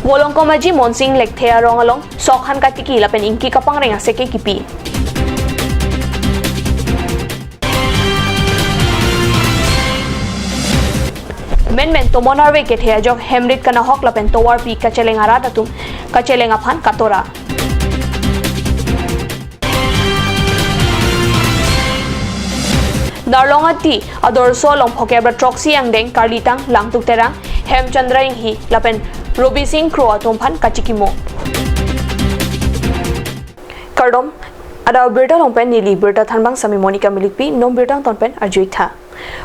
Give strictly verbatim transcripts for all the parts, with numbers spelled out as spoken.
Volongkom Aji Monsing Lekthe arong along sok han katiki lapen ingki kapangreng aseke kipi. Menmen tomon arve kethe ajok hemrit kanahok lapen tovarpi kacheleng arat atum kacheleng aphan katora. Darlong Ati adorso along phokep ra throksi angdeng karlitang Langtuk Terang, Hemchandra Inghi lapen Robising Kro atum aphan kachikimo. Kardom, adap abirta along pen neli birta thanbang Sami Monica Milikpi, non birta angton pen arju-ik tha.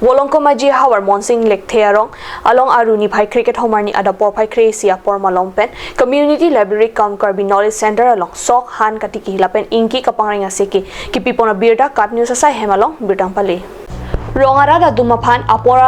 Volongkom Aji havar Monsing Lekthe arong along aru niphai kre kethom arni adap porphai kre-isi apor malom pen Community Library cum Karbi Knowledge Center along sok han katiki lapen ingki kapangreng aseke kipipon abirta KAT News asai hem along birta pale. Rong arat atum aphan apor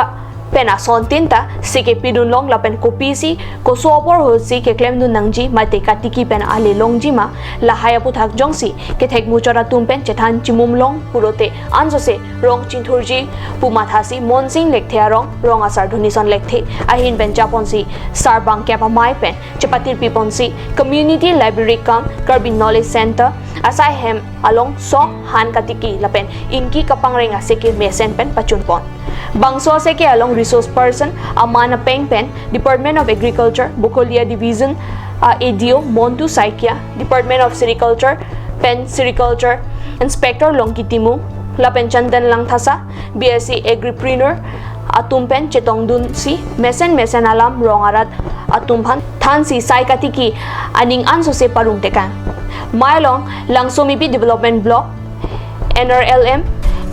pen asontin ta seke pidun long lapen kopisi koso apor ahutsi keklemdun nangji mate katiki pen ale longji ma, lahai aputhak jongsi kethek muchot atum pen chethan chimum long pulote ansose rong chinthurji pu mathasi Monsing Lekthe arong, rong asar Dhonison Lekthe ahin pen japonsi sarbang kep amei pen chepatirpiponsi Community Library cum Karbi Knowledge Center asai hem along sok han katiki lapen ingki kapangreng aseke mesen pen pachunpon. Bangso aseke along resource person Aman Apeng pen Department of Agriculture, Bokolia Division, ah, A D O Montu Saikia, Department of Sericulture pen Sericulture Inspector Longki Timung lapen Chandan Langthasa, B S C Agripreneur atum pen chetongdunsi mesen mesen alam rong arat atum aphan thansi sai katiki aning ansose parong tekang. Mei along Langsomipi Development Block, N R L M,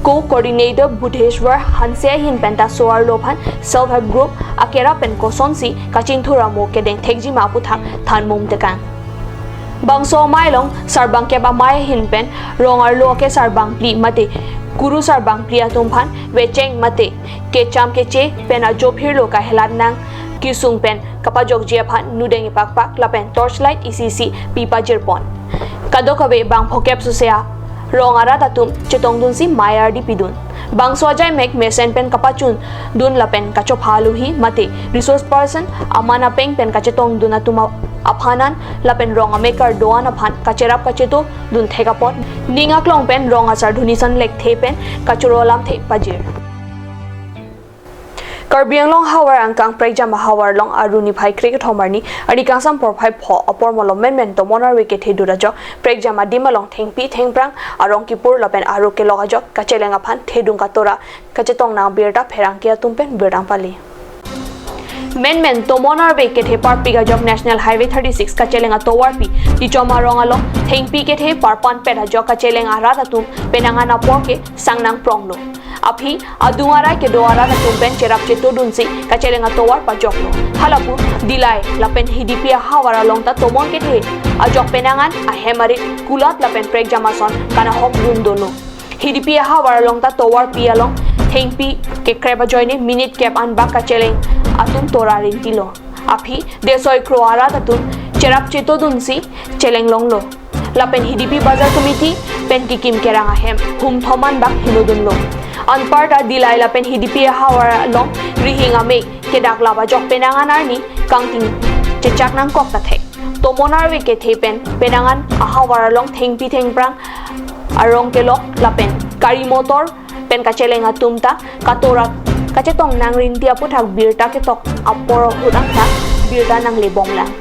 Co-Coordinator Bhuteshwar Hanse ahin pen ta so-arlo aphan self help group akerap pen kosonsi kachingthur amo kedeng thekji ma aputhak thanmum tekang. Bangso amei along sarbang kep amei ahin pen rong arlo ke sarbang phli mate kuru sarbang phli atum aphan vecheng mate kecham keche pen ajo phirlo kahelat nang kesung pen kapajokji aphan nudeng ipakpak lapen torchlight isi isi pi pajirpon. Kadokave bang phokep sosea rong arat atum chetongdunsi mei ardi pidun. Bangso ajai mek mesen pen kapachundun lapen kachopha aluhi mate resource person Aman Apeng pen kachetongdun atum a-, aphan an lapen rong amekar do-an aphan kacherap kachetodun thek apot ning aklong pen rong asar Dhonison Lekthe pen kachoro lamthe pajir. Karbi Anglong havar angkang Prekjam ahavar along aru niphai kre kethom arni, arni kangsam porphai pho apor malom menmen tomon arve kethe dur ajok Prekjam adim along thengpi thengphrang arong kipur lapen aru kelok ajok kacheleng aphan thedung katora kachetong nang birta pherangke atum pen birta pale. Menmen tomon arve kethe parpik ajok National Highway thirty-six kacheleng atovarpi Tichom arong along thengpi kethe parpan pet ajok kacheleng arat atum penang an apor ke sang nangpronglo. Aphi adung arai kedo arat atum pen cherap chetodunsi kacheleng atovar pajoklo. Halapu Dillai lapen Hidipi ahavar along ta tomon kethe ajok penang an ahem arit kulat lapen Prekjam ason kanahok dundunlo. Hidipi ahavar along ta tovarpi along thengpi kekrep ajoine minute kep an bak kacheleng atum tora rintilo. Aphi desoi kro arat atum cherap chetodunsi cheleng longlo. Lapen Hidipi Bazar Committee pen kikim kerang ahem hum thom an bak hinodunlo. Anparta Dillai lapen Hidipi ahavar along rihing ame kedak lap ajok penang an arni kangting chechak nangkok ta thek. Tomon arve kethe pen penang an ahavar along thengpi thengphrang arong kelok lapen gari motor pen kacheleng atum ta katora kachetong nang rinti aputhak birta ketok apor ahut angta birta nangle bonglang.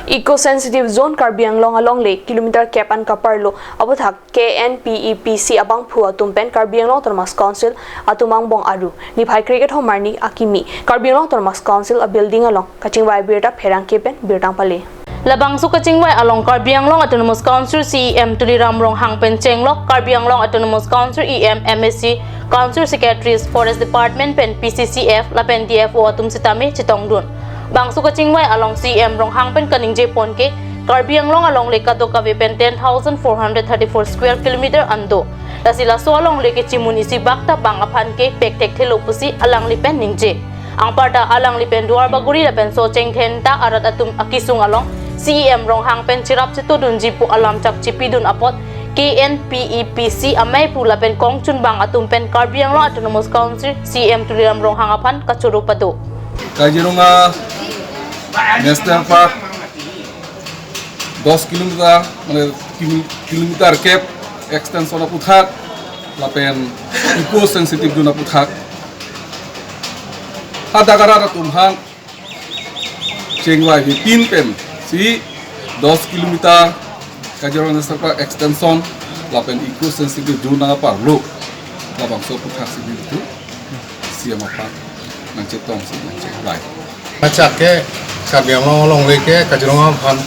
Eco Sensitive Zone Karbi Anglong alongle kilometer kep an kaparlo aputhak K N P E P C abangphu atum pen Karbi Anglong Autonomous Council atum angbong aru niphai kre kethom arni akimi Karbi Anglong Autonomous Council a building along kachingvai birta pherangke pen birta pale. Labangso kachingvai along Karbi Anglong Autonomous Council C E M Tuliram Ronghang pen chenglok Karbi Anglong Autonomous Council E M, M A C, Council Secretaries, Forest Department pen P C C F lapen D F O atum sitame chetongdun. Bangso kachingvai along C E M Ronghang pen kaningjepon ke Karbi Anglong alongle kadokave pen ten thousand four hundred thirty-four square kilometer an do. Lasi laso alongle ke chimun isi bak ta bang aphan ke pek thekthelo pusi alangli pen ningje. Anparta alangli pen Duar Bagori lapen Socheng Dhenta arat atum akesung along C E M Ronghang pen cherap chetodunji pu alam chak chipidun apot K N P E P C amei pu lapen kongchunbang atum pen Karbi Anglong Autonomous Council C E M Tuliram Ronghang aphan kachoro pado. Kaziranga National Park dos kilometer, mane, kilo-, kilometer kep extension aputhak lapen eco sensitive zone aputhak hadak arat atum aphan chengvai vepin pensi dos kilometer Kaziranga National Park extension lapen eco sensitive zone nangparlo, labangso aputhak si nelitum C E M aphan nangchetongsi nangchengvai. Machak ke Karbi Anglong alongle ke Kaziranga aphan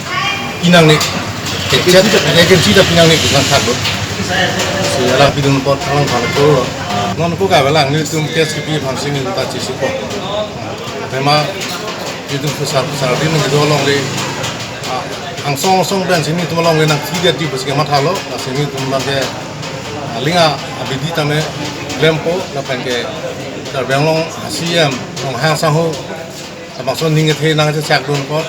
pinangne, kechet, agency ta pinangne pu nangthaklo. Si alang pidun apot alang aphan koro. Non ko kave lang, nelitum K S K P aphansi nelitum ta chesiko. Tema nelitum pusar pusar din nelitum alongle, ah, angsong angsong pensi nelitum alongle nangthidetji pusi kemathalo, lasi nelitum abangke, ah, aling abidi tame klempo, lapenke Karbi Anglong C E M Ronghang sangho labangso aning kethe nangchechakdun apot,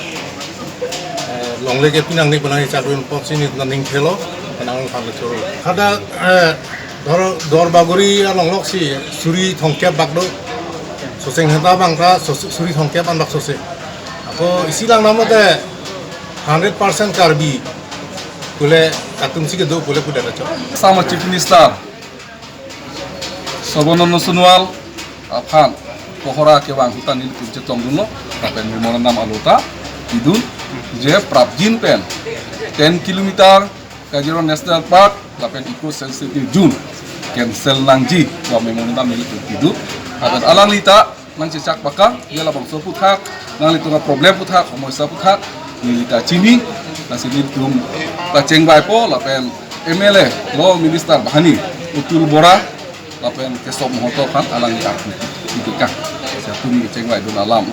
eh, longle ke pinangne pu nangchechakdun apotsi nelitum aning thelo, penang aphan kachoro. Hadak, eh, Dor, Dorbaguri along loksi suri thomkep bak do. Soseng henta abang ta so-, suri thomkep an bak sose. Ako isi lang namo te hundred percent Karbi pule atum si kedo pule pudet ajo. Sama Chief Minister Sarbananda Sonowal aphan kohora kevang ahut ta nelitum chetongdunlo, lapen memorandum alo ta pidun, je prapjin pen ten kilometer Kaziranga National Park lapen eco sensitive zone cancel nangji pu memorandum nelitum pidun. Lapen alangli ta nangchechak pakam, ya labangso aputhak, nanglitum aproblem aputhak, somosya aputhak neli ta chini, lasi nelitum ta chengvaipo, lapen M L A, Law Minister banghini Atul Bora lapen Kesom Mahanta aphan alangli arpu kedo ka. Lasi atum neli chengvaidun alam.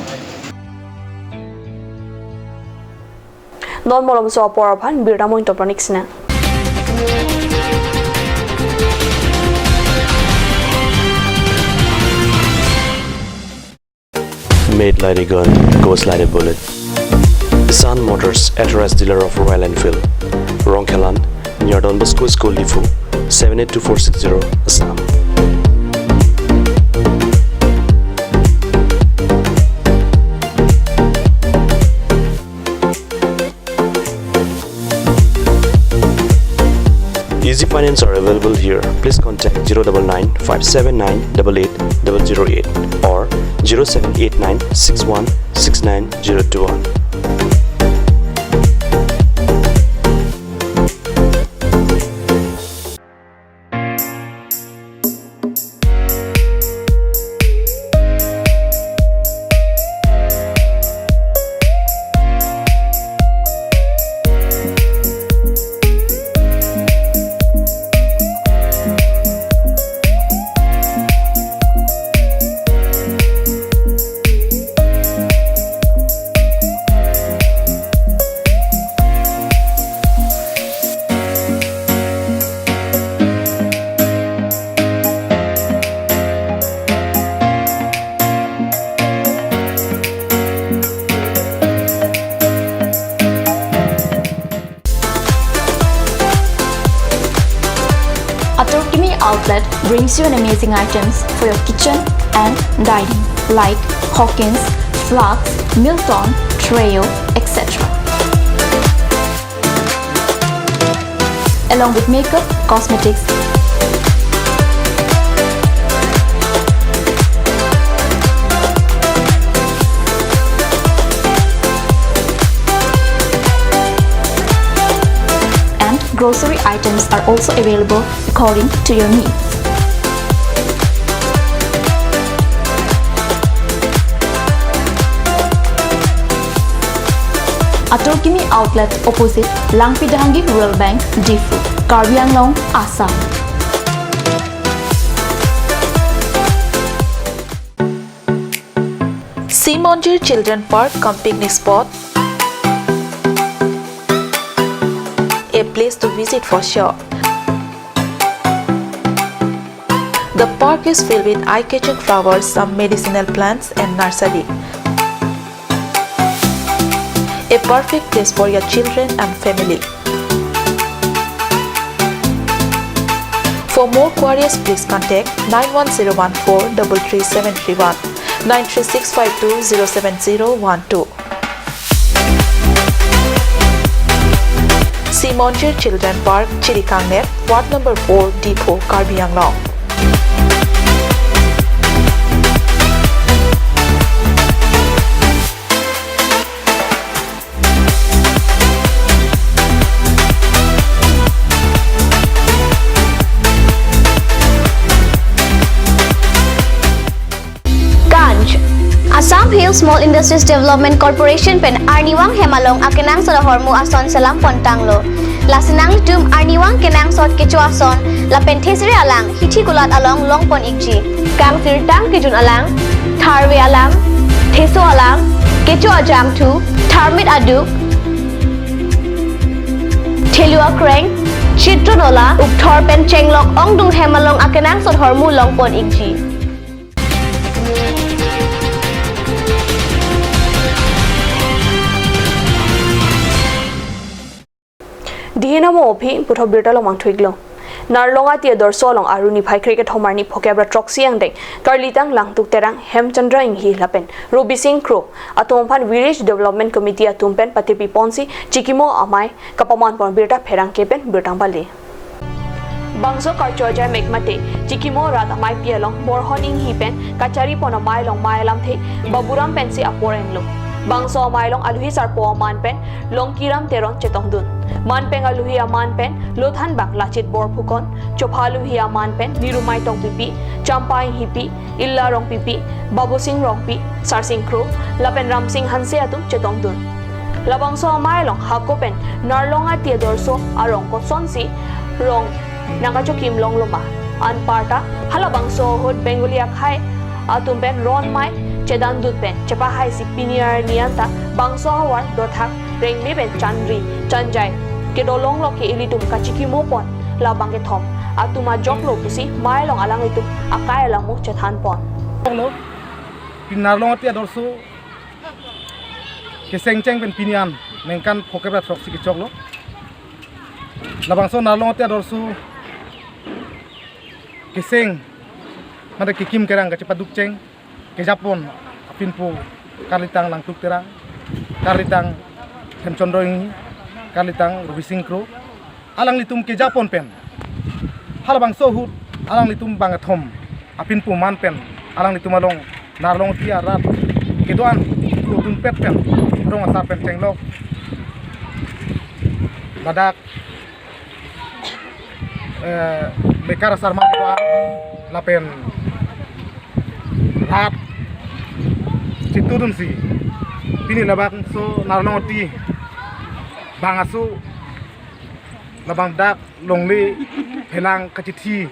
Non malomso apor aphan birta mo intop ranik sina. Made like a gun, goes like a bullet. Sun Motors, authorized dealer of Royal Enfield, Rongkhelan, near Don Bosco School, Diphu, seven eight two four six zero, Assam. Easy finance are available here. Please contact zero double nine five seven nine double eight double zero eight or zero seven eight nine six one six nine zero two one. Ator Kimi Outlet brings you an amazing items for your kitchen and dining, like Hawkins, flasks, Milton, Treo, et cetera, along with makeup, cosmetics, and grocery items are also available according to your needs. Ator Kimi Outlet, opposite Langpi Dehangi Rural Bank, Diphu, Karbi Anglong, Assam. Simonjir Children Park cum picnic spot, a place to visit for sure. The park is filled with eye-catching flowers, some medicinal plants, and nursery. A perfect place for your children and family. For more queries, please contact nine one zero one four double three seven three one, nine three six five two zero seven zero one two. Simonjir Children Park, Chirikangner, Ward number four, Diphu, Karbi Anglong. Kanj. Assam Hill Small Industries Development Corporation pen arnivang hem along akenangsot ahormu ason selam pon tanglo. Lasi nanglitum arnivang kenangsot kecho ason lapen thesere alang hithi kulat along longpon ikji. Kangsirtang kejun alang, tharve alang, theso alang, kecho ajangthu, tharmit aduk, thelu akreng, chitro nola, ukthor pen chenglok ongdung hem along akenangsot ahormu longpon ikji. Dihina mo ophi puthot birta lomang thuiklo. Narlongati adorso along Aru niphai krekethom arni phokep ra throksi angdeng, Karlitang Langtuk Terang, Hemchandra Inghi lapen Robising Kro atum aphan Village Development Committee atum pen patirpi ponsi chikimo amei kapaman pon birta pherangke pen birta bali. Bangso karcho ajai mek mate, chikimo rat ameipi along Borhon Inghi pen kachari pon amei along mei alamthe Baburam pensi apor enlo. Bangso amei along aluhi sarpo aman pen Longkiram Teron chetongdun. Manpeng aluhi aman pen lothan bang Lachit Borphukan, chopha aluhi aman pen Nirumai Tongpipi, Champa Inghipi, Illa Rongpipi, Babusing Rongpi, Sarsing Kro lapen Ramsing Hanse atum chetongdun. Labangso amei along hako pen Narlongati adorso arong kosonsi rong nangkachokim longloma. Anparta halabangso ahut Bengali akhei atum pen ron mei chedandut pen chepahaisi pini arni anta bangso ahavar dothak rengme pen chanri chanjai kedo longlo ke ilitum kachikimo pon labang kethom atum ajoklo pusi mei along alanglitum akai alangmu chethan pon. Lo, pini Narlongati adorso kesengcheng pen pini an ningkan phokep ra throksi kechoklo. Labangso Narlongati adorso keseng mate kekim kerang kachepaduk cheng kejapon apinpo Karlitang Langtuk Terang, Karlitang Hemchandra Inghi, Karlitang Robising Kro, alanglitum kejapon pen halabangso ahut alanglitum bangkethom apinpo man pen alanglitum along Narlongati arat kedo-an kudunpet pen rong asar pen chenglok ladak eh, bekar asar mang kedo-an lapen rat chitudunsi pini labangso Narlongati bang aso labang dak longle phelang kachithi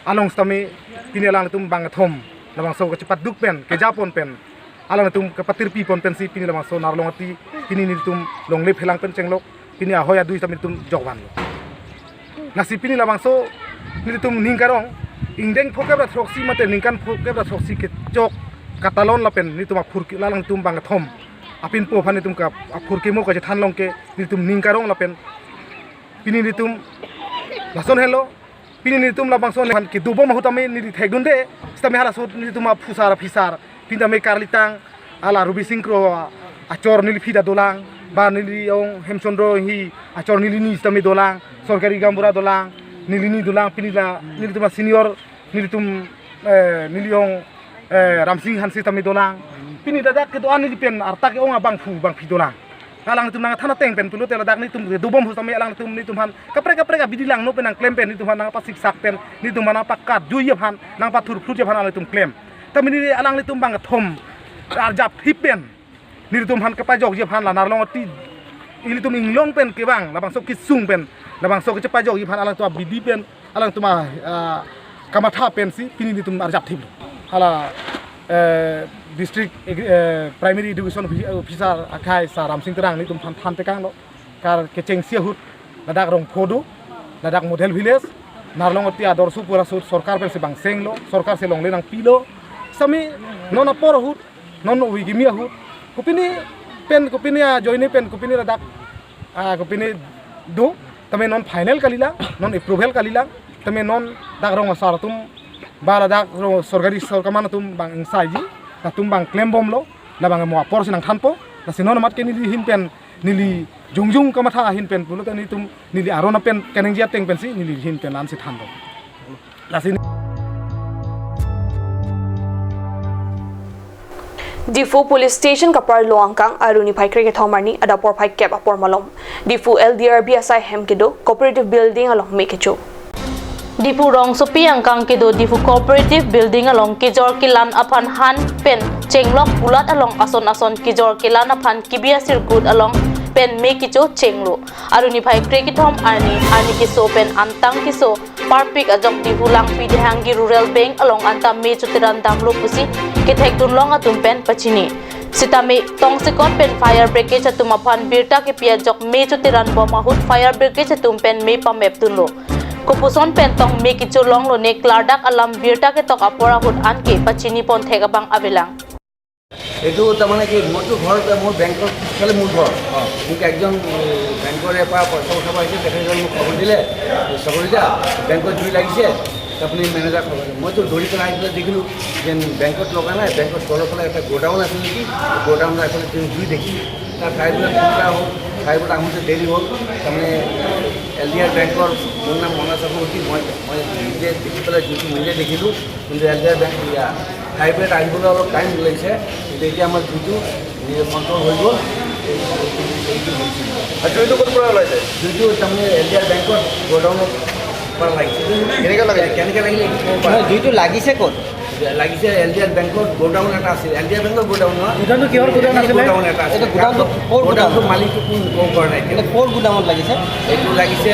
along sitame pini alanglitum bangkethom labangso kachepaduk pen kejapon pen alanglitum kapatirpi pon pensi pini labangso Narlongati pini nelitum longle phelang pen chenglok pini ahoi adui sitame nelitum jokvanlo. Lasi pini labangso nelitum ning karong ingdeng phokep ra throksi mate ningkan phokep ra throksi kechok katalon lapen nelitum aphurke alanglitum bangkethom apinpo aphan nelitum ka aphurkimo kachethan longke nelitum ning karong lapen pini nelitum lason helo. Pini nelitum labangso aphan kedobom ahut tame neli thekdunde sitame halaso ahut nelitum aphusar aphisar pini tame Karlitang ala Robising Kro achor neliphi ta dolang ba neli ong Hemchandra Inghi achor nelini sitame dolang, sorkari gaonbura dolang, nelini dolang pini la nelitum asenior nelitum eh, neli ong eh, Ramsing Hanse tame dolang. Pini ladak kedo-an neli pen arta ke-ong abangphu bangphi dolang. Alangtum nangthan ateng pen pulote ladak nelitum dobom ahut tame alangtum nelitum aphan kaprek kaprek abidi langno pen nangklem pen nelitum aphan nangpasiksak pen nelitum aphan nangpakatjui aphan nangpathurphrutji aphan alangtum klem. Tame neli alanglitum bangkethom arjapthip pen nelitum aphan kepajokji aphan la Narlongati ilitum inglong pen kevang labangso kesung pen labangso kachepajokji aphan alangtum abidi pen alangtum a, ah, kamatha pensi pini nelitum arjapthiplo. Hala eh, district eh, primary education offi- officer akhei sar Ramsing Terang nelitum aphan than tekanglo. Kar kechengsi ahut ladak rongpho do, ladak model village, Narlongati adorso pura ahut sorkar pensi bangsenglo, sorkar si longle nangpilo. Sitame non apor ahut, non ove kimi ahut kopine pen kopine ajoine pen kopine ladak ah, kopine do, tame non final kalilang, non approval kalilang. Tame non dak rong asar atum, ba ladak rong sorkari sorkar aman atum bang ingsaiji, latum bang klembomlo, labang mo apor si nangthanpo, lasi non amat ke neli ahin pen, neli jongjung kamatha ahin pen pulote nelitum, neli aron pen keningje ateng pensi, neli ahin pen la-ansi thanpo. Lasi Diphu Police Station kaparlo angkang arni phai krekethom arni adap porphai kep apor malom Diphu L D R B asai hem kedo Cooperative Building along me kecho. Diphu rongsopi angkang kedo Diphu Cooperative Building along kejor kelan aphan han pen chenglok pulat along ason ason kejor kelan aphan kibi asirkut along pen me kecho chenglo. Arni phai krekethom arni, arni keso pen antang keso parpik ajok Diphu Langpi Dehangi Rural Bank along anta me choteran damlo pusi kethekdun long atum pen pachini. Sitame tongsekot pen fire brigade atum aphan birta kepi ajok me choteran bom ahut fire brigade atum pen me pamepdunlo. Kopuson pen tong me kecho longlo ne klardak alam birta ketok apor ahut anke pachini ponthek abang avelang. এইটো তাৰমানে কি, মইতো ঘৰ, মোৰ বেংকৰ ফালে মোৰ ঘৰ। মোক একজন, এ, বেংকৰে পৰা পইচা উঠাব আহিছে, তেখেতে মোক খবৰ দিলে, "চাকৰি যা, বেংকত জুই লাগিছে, আপুনি মেনেজাৰ খবৰ দিয়ক।" মইতো দৌৰি পেলাই আহি পেলাই দেখিলোঁ যে বেংকত লগা নাই, বেংকত তলৰ ফালে এটা গ'ডাউন আছিল নেকি, গ'ডাউনৰ এফালে জুই, জুই দেখি তাৰ ফায়াৰ ব্ৰিগেড ফোন কৰা হ'ল, ফায়াৰ ব্ৰিগেড আহোঁতে দেৰি হ'ল। তাৰমানে এল ডি আৰ বেংকৰ, মোৰ নাম মনা চক্ৰৱৰ্তী, মই, মই নিজে দেখি পেলাই জুইটো নিজে দেখিলোঁ। কিন্তু এল ডি আৰ বেংক, ইয়া, ফায়াৰ ব্ৰিগেড আহিবলৈ অলপ টাইম লাগিছে, কিন্তু এতিয়া আমাৰ জুইটো নিজে কণ্ট্ৰল হৈ গ'ল। এই, এই, এইটো হৈছে। আচ্ছা, এইটো ক'ত পৰা ওলাইছে? জুইটো তাৰমানে এল ডি আৰ বেংকৰ গ'ডাউনৰ পৰা লাগিছে। কেনেকে লাগিছে? কেনেকে লাগিলে এইটো ক'ব পৰা নাই, নাই। জুইটো লাগিছে ক'ত? লাগিছে এল ডি আৰ বেংকৰ গ'ডাউন এটা আছিল। এল ডি আৰ বেংকৰ গ'ডাউন নহয়। গ'ডাউনটো কিহৰ গ'ডাউন আছিলে? গ'ডাউন এটা আছিল। এইটো গ'ডাউনটো ক'ৰ গ'ডাউন? গ'ডাউনটো মালিকটো কোন ক'ব পৰা নাই। এইটো ক'ৰ গ'ডাউনত লাগিছে? এইটো লাগিছে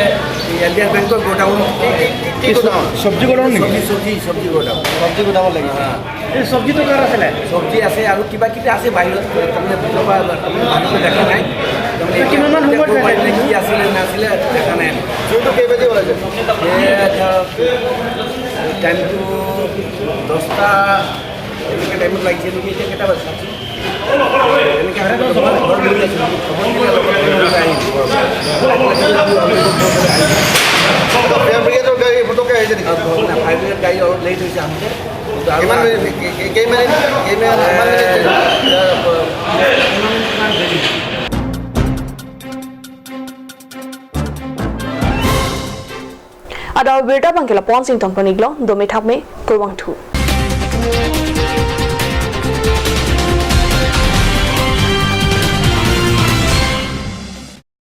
এল ডি আৰ বেংকৰ গ'ডাউন। কি, কি, কি, কি গ'ডাউন? চব্জি গ'ডাউন নেকি? চব্জি, চব্জি, চব্জি গ'ডাউন। চব্জি গ'ডাউনত লাগিছে। হা। এই চব্জিটো কাৰ আছিলে? চব্জি আছে আৰু কিবা কিবি আছে বাহিৰত, তাৰমানে ভিতৰৰ পৰা তাৰমানে ভালকৈ দেখা নাই। তাৰমানে এইটো কিমান মান এতিয়া সময়ত ক'ব পাৰিম নে কি আছিলে নাছিলে দেখা নাই আমি। জুইটো কেই বাজি ওলাইছে? এ, ধৰক, টাইমটো দহটা এনেকুৱা টাইমত লাগিছে নেকি, এতিয়া কেইটা বাজিছে? এনেকে চাৰে দহ। ঘৰ বহি আছোঁ, খবৰ দিলে অলপ ঘৰলৈ আহিলোঁ। ফায়াৰ ব্ৰিগেডৰ গাড়ী পটককৈ আহিছে নেকি? আৰু ঘৰ, না, ফায়াৰ ব্ৰিগেড গাড়ী অলপ লেট হৈছে আহোঁতে। কিন্তু আৰু কিমান মিনিট, কেই, কেই, কেই মিনিট, কেই মিনিট, কিমান মিনিট? এ, Adap birta abangke lapu-an si ingtonpon-iklo, dome thakme, kurvangthu.